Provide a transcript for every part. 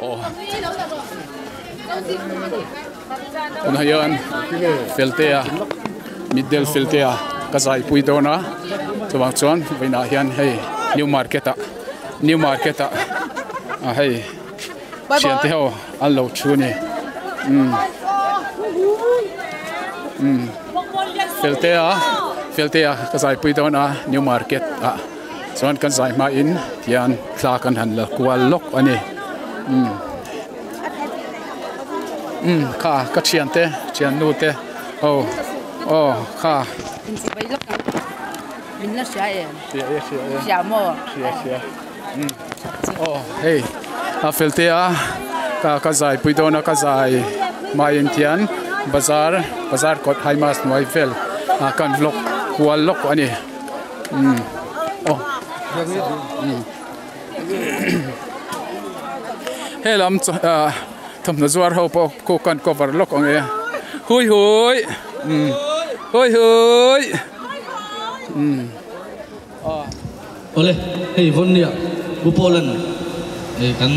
Aw tunah hian Feltea Mitdel Feltea ka zaipui dawn a chuvang chuan vawiinah hian hei New Market ah New Market ah ah hei thiante ho an lo thu a ni umm umm Feltea Feltea ka zaipui dawn a New Market ah. Chuan kan zai hmain tihian thla kan han la kual lawk a ni umm umm kha ka thiante thiannu te aw aw kha hria e hria e hria hria umm aw hei a fel te a ka ka zai pui dawn a ka zai hmain tihian bazar bazar kawt high mas hnuai vel ah kan vlog kual lawk a ni. Um aw um he lam chu ah thawmhnaw zuar ho pawh khu kan cover lawk ang e hui hui um hui hui um aw. Awle hei vawn nia Pu Paul-a'n eh kan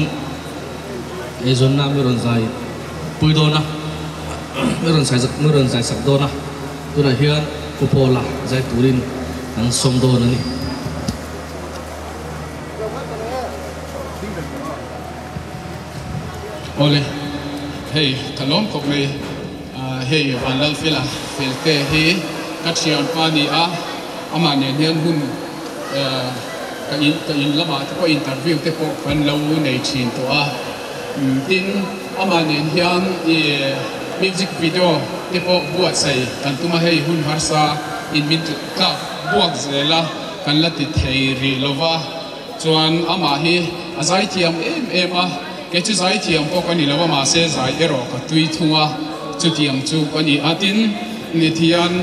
eizawnna mi rawn zai pui dawn a mi rawn zai mi rawn zai sak dawn a tunah hian Pu Paul-a zai turin kan sawm dawn a ni. Awle hei ka lawm khawp mai hei Vanlalfela Felte hi ka thianpa a ni a amah nen hian hun ka in ka in lamah te pawh interview te pawh kan lo nei thin tawh a tin amah nen hian ih music video te pawh buatsaih kan tum a hei hun harsa in min tlak buak zel a kan la ti thei rih lo va chuan amah hi a zaithiam em em a kei chu zaithiam pawh ka ni lo a mahse zai erawh ka tui thung a chutiang chu ka ni a tin ni thian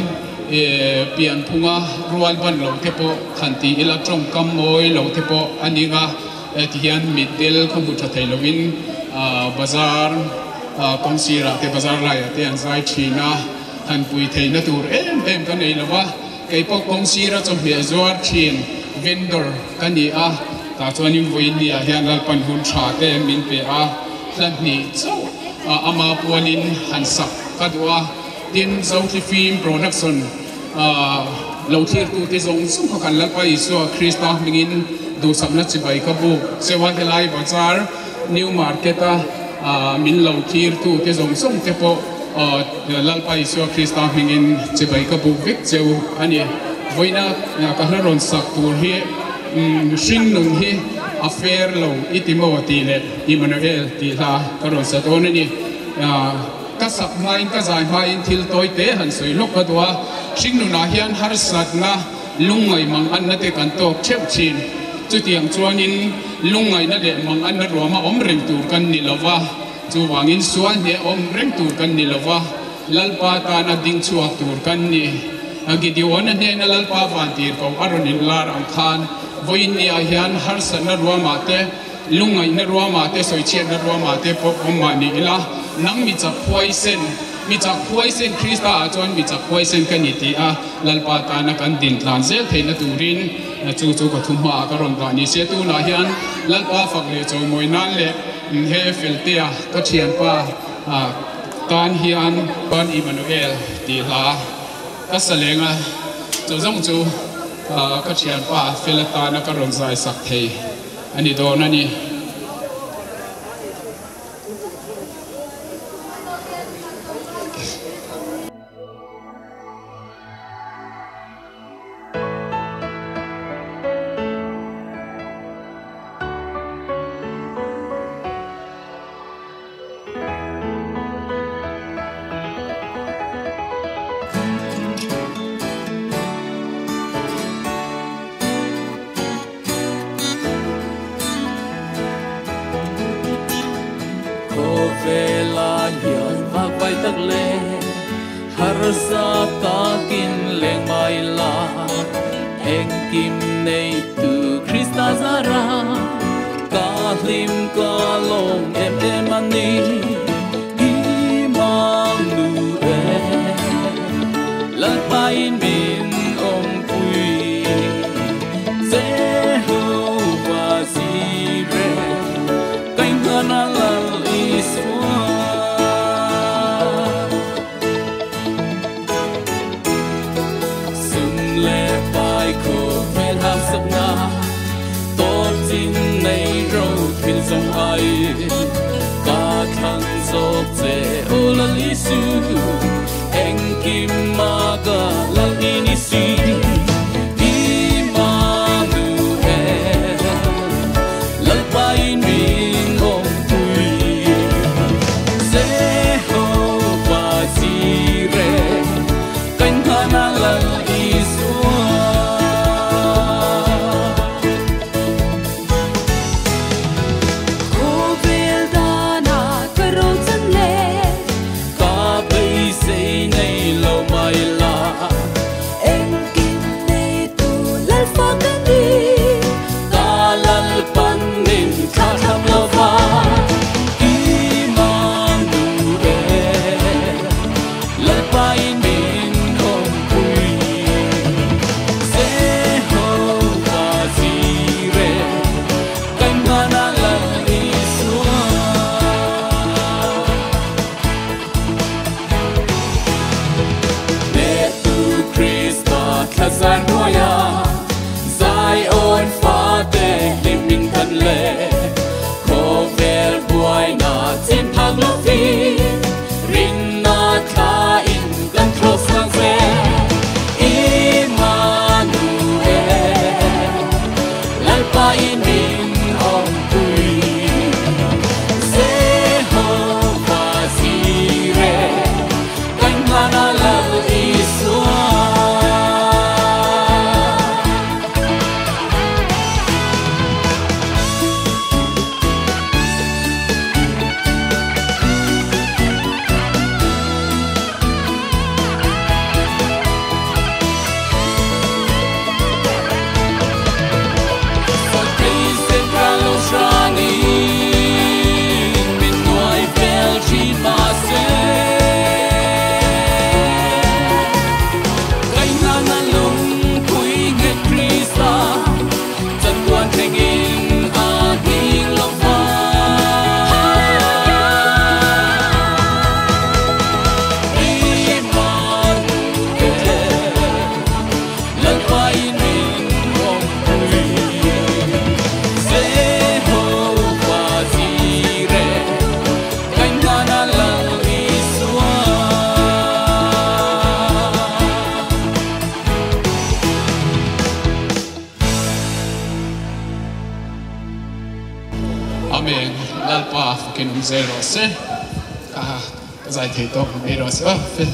Pianphunga rual ban lo te pawh han ti ila tawngkam mawi lo te pawh a ning a, ti hian mitdel khaw hmu tha thei lovin bazar kawng sirah te bazar laiah te an zai thin a, han pui theihna tur em em ka nei lo a, kei pawh kawng sira chawhmeh zuar thin vendor ka ni a, tah chuanin vawiin ni ah hian Lalpan hun tha te min pe a, hla hnih chauh ama puanin han sak ka duh a. Tin, Zothli Film Production lo thlirtute zawng zawng kha kan Lalpa Isua Krista hmingin duhsakna chibai ka buk cheu a, helai bazar New Market-a min lo thlirtute zawng zawng te pawh Lalpa Isua Krista hmingin chibai ka buk vek cheu a ni. Vawiina ka hla rawn sak tur hi hringnun hi a fair lo i ti maw tih leh Immanuel tih hla ka rawn sa dawn a ni. Ka sak hmain ka zai hmain thil tawi te han sawi lawk ka duh a, hringnunah hian harsatna lungngaih mang anna te kan tawk theuh thin. Chutiang chuanin lungngaihna leh mang anna ruama awm reng tur kan ni lo va, chuvangin sual hneh awm reng tur kan ni lo va, Lalpa tana ding chhuak tur kan ni. Gideon-a hnena Lalpa vantir ko a rawn inlar ang khan vawiin niah hian harsatna ruamah te, Lungngaihna ruamah te, sawichhiatna ruamah te pawh awm mah ni ila, nang mi chak huaisen, mi chak huaisen Krista ah chuan mi chak huaisen ka ni ti a, Lalpa tana kan din tlan zel theihna turin chu chu ka thu hmaah ka rawn dah ni se. Tunah hian Lalpa fak leh chawimawi nan leh he Feltea ka thianpa tan hian Pan Immanuel tih hla ka sa leng a, chu zawng chu ka thianpa Fela tana ka rawn zai sak thei. A ni dawn a ni. Khawvela hian vak vai tak le harsa takin leng mai la engkim nei tu Krista zara ka hlim ka lawm em em a ni i mang nu e Lalpa in min awmpui. Amen. Lalpa fakin awm zel rawh se. Ka ka zai thei tawk mai rawh se aw. Fel.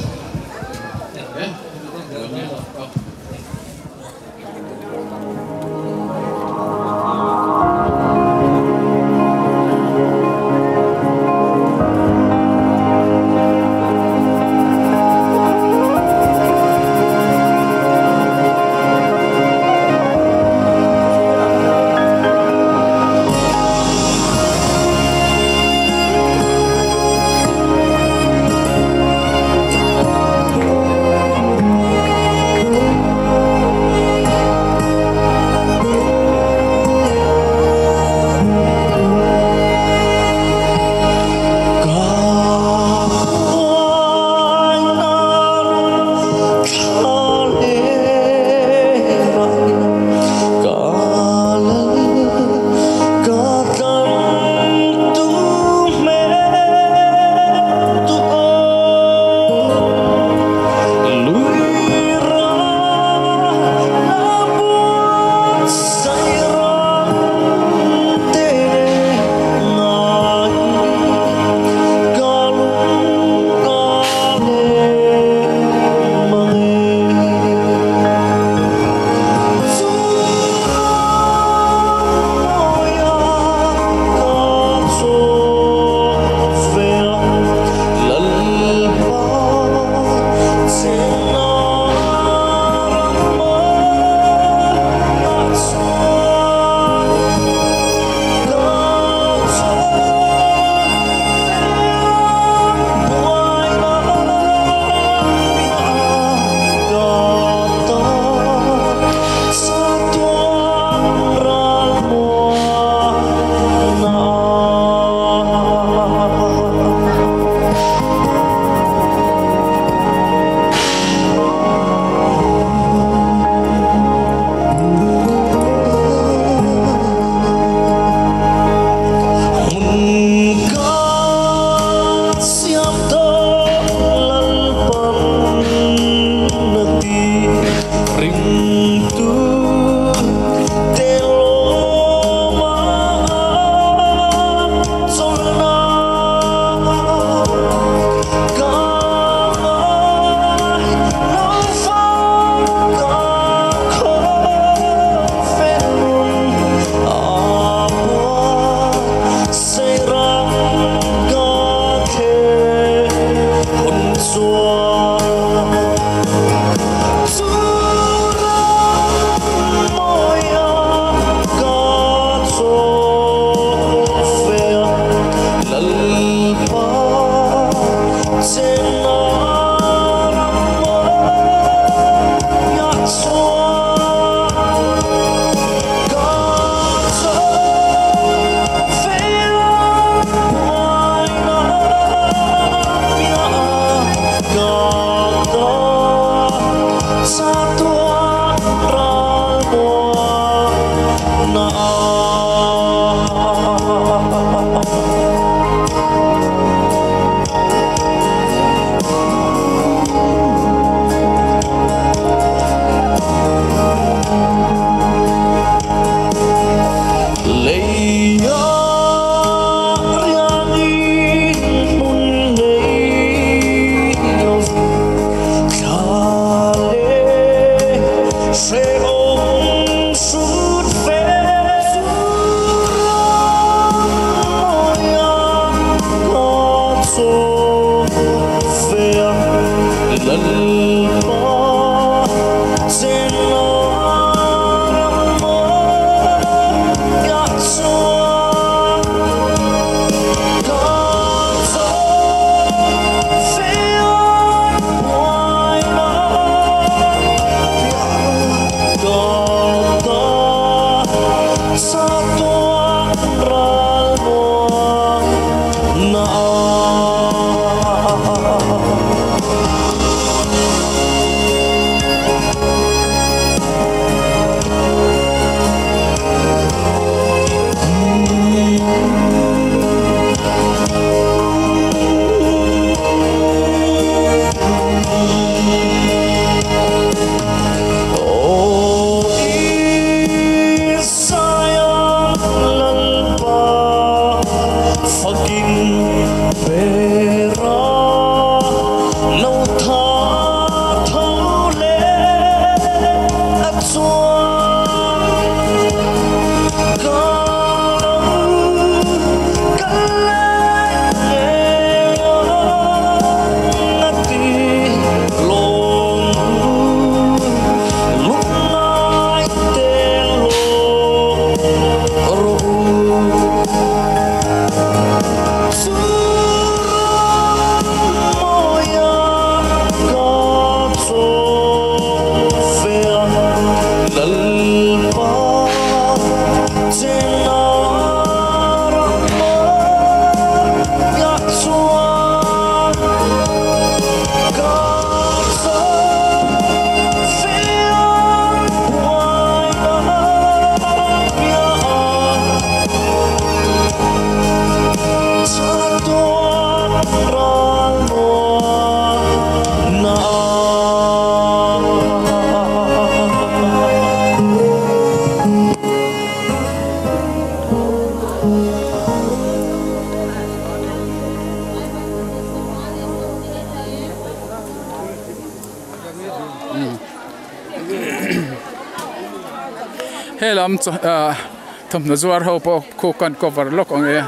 Helam thawmhnaw zuar ho pawh khu kan cover lawk ang e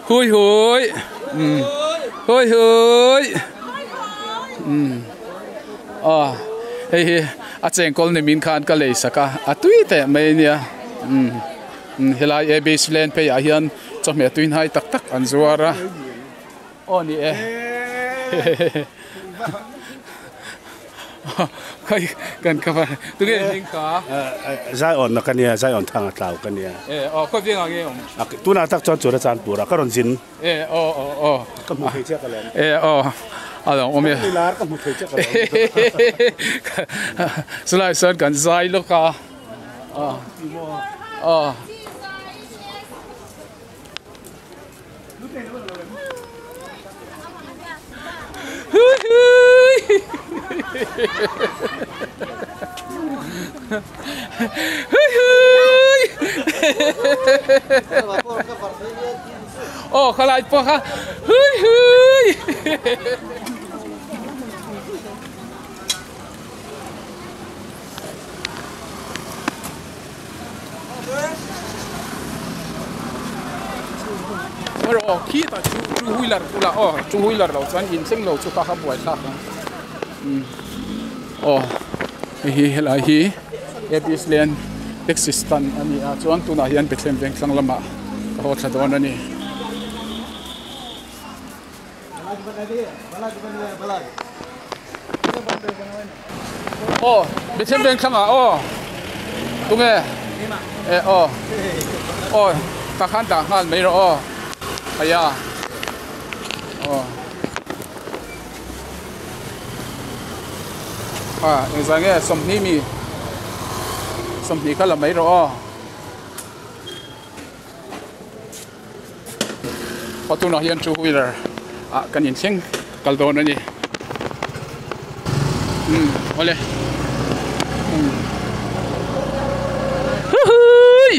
hui hui umm hui hui umm aw hei hi a chengkawl ni min khan ka lei sak a a tui teh mai ania umm helai abc lane phei ah hian chawhmeh tui hnai tak tak an zuar a. Aw ni e. Khai kan cover. Tunge hming ka? Zaiawn na ka nia, Zaiawn thang a tlau ka nia. E aw khawi veng ah nge awm? Tunah tak chuan chura chan pur a ka rawn zin. E aw aw aw. Ka hmu thei chiah ka lawm. E aw a lo awm e. Ka lar ka hmu thei chiah ka lawm. Chulai chuan kan zai lawk a. Aw aw. Aw khalai pawh kha hui hui. Erawh khitah chu two wheeler bulah aw two wheeler lo chuan in thleng lo chu kha kha buai thlak ang umm aw hei hi helai hi Abies lane taxi stand a ni a chuan tunah hian Bethlehem vengthlang lamah ka haw thla dawn a ni. Aw Bethlehem veng thlangah aw tunge eh aw aw tah khan dah nghal mai rawh aw haiya aw a engzah nge sawmhnih mi sawmhnih kha la mai rawh aw. Aw tunah hian two wheeler ah kan inthleng kal dawn a ni umm awle umm huhuii.